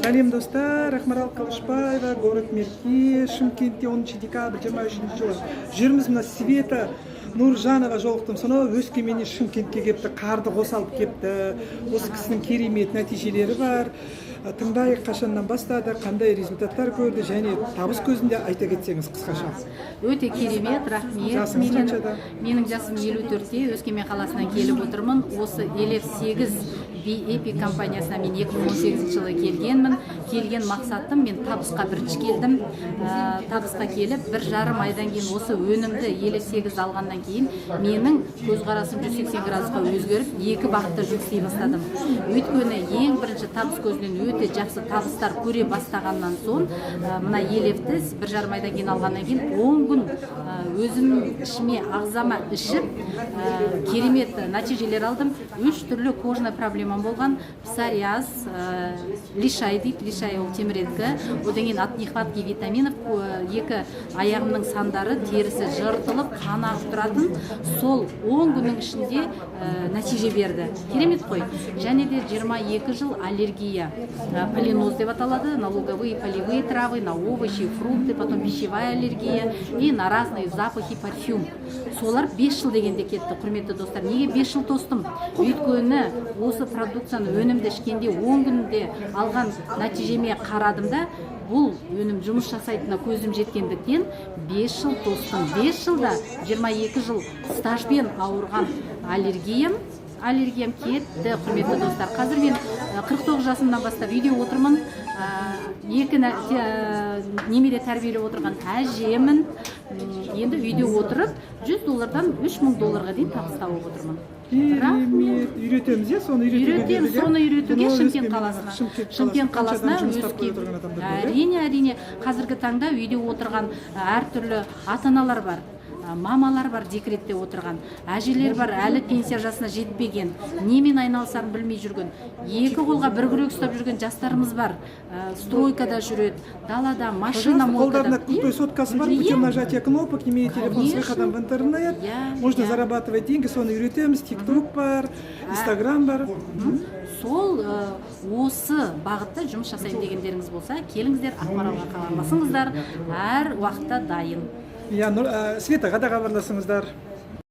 Сәлем, достар! Ақмарал Қылышбаева, город Мерке, Шымкентте 10 декабрь 23 жылы жүрміз. Мына Света Нұржанова жолықтым. Сонау Өскеменнен Шымкентке келіпті, қарды қоса алып келіпті. Осы кісінің керемет нәтижелері бар. Тыңдайық, қашаннан бастады, қандай результаттар көрді және табыс көзін де айта кетсеңіз қысқаша. Өте керемет, рахмет. Жасыңыз Менің, қаншада? менің жасым 54-те, Өскемен қаласынан келіп отырмын. Осы Элев 8 Би Эпи компаниясына мен 2018 жылы келгенмін. Келген мақсатым, мен табысқа бірінші келдім. Табысқа келіп, 1,5 айдан кейін осы өнімді, Элев 8 алғаннан кейін, менің көзқарасым 180 градусқа өзгеріп, екі бағытта жұмыс істей бастадым. Өйткені ең бірінші табыс көзінен өте жақсы табыстар көре бастағаннан соң, мына Елевті 1,5 айдан кейін алғаннан кейін, 10 күн өзім ішіме, ағзама ішіп, керемет нәтижелер алдым. Үш түрлі кожный проблемам болған: псориаз, лишай дейді, лишай ол теміреткі, одан кейін от нехватки витаминов екі аяғымның сандары, терісі жыртылып, қан ағып тұратын. Сол 10 күннің ішінде нәтиже берді. Керемет қой! Және де 22 жыл аллергия, поллиноз деп аталады, на луговые, полевые травы, на овощи, фрукты, потом пищевая аллергия и на разные запахи, парфюм. Солар 5 жыл дегенде кетті. Құрметті достар, неге 5 жыл тостым? Өйткені осы продукцияны, өнімді ішкенде, 10 күнде алған нәтижеме қарадым да, бұл өнім жұмыс жасайтынына көзім жеткендіктен, 5 жыл тостым. 5 жылда 22 жыл стажбен ауырған аллергиям кетті. Құрметті достар, қазір мен 49 жасымнан бастап үйде отырмын. Екі немере тәрбиелеп отырған әжемін. Енді үйде отырып 100 доллардан 3000 долларға дейін табыс тауып отырмын. Керемет! Үйретеміз, иә, соны үйретуге Үйретеміз. келдік, иә? Соны үйретуге Бұны Шымкент Өскеменнен, қаласына. Шымкент Шымкент қаласына. қаласына. Қанша адам жұмыс таппай отырған адамдар бар, иә? Әрине, қазіргі таңда үйде отырған әртүрлі ата аналар бар, мамалар бар, декретте отырған әжелер бар, әлі пенсия жасына жетпеген, немен айналысарын білмей жүрген, екі қолға бір күрек ұстап жүрген жастарымыз бар, стройкада жүреді, далада машина Пожалуйста, мойкада. қолдарында крутой соткасы бар, путем нажатия кнопок, имея телефон с выходом в интернет, можно зарабатывать деньги. Соны үйретеміз. Тикток бар, Инстаграм бар. Сол осы бағытта жұмыс жасаймын дегендеріңіз болса, келіңіздер, Ақмаралға хабарласыңыздар, әр уақытта дайын. Иә, Светаға да хабарласыңыздар.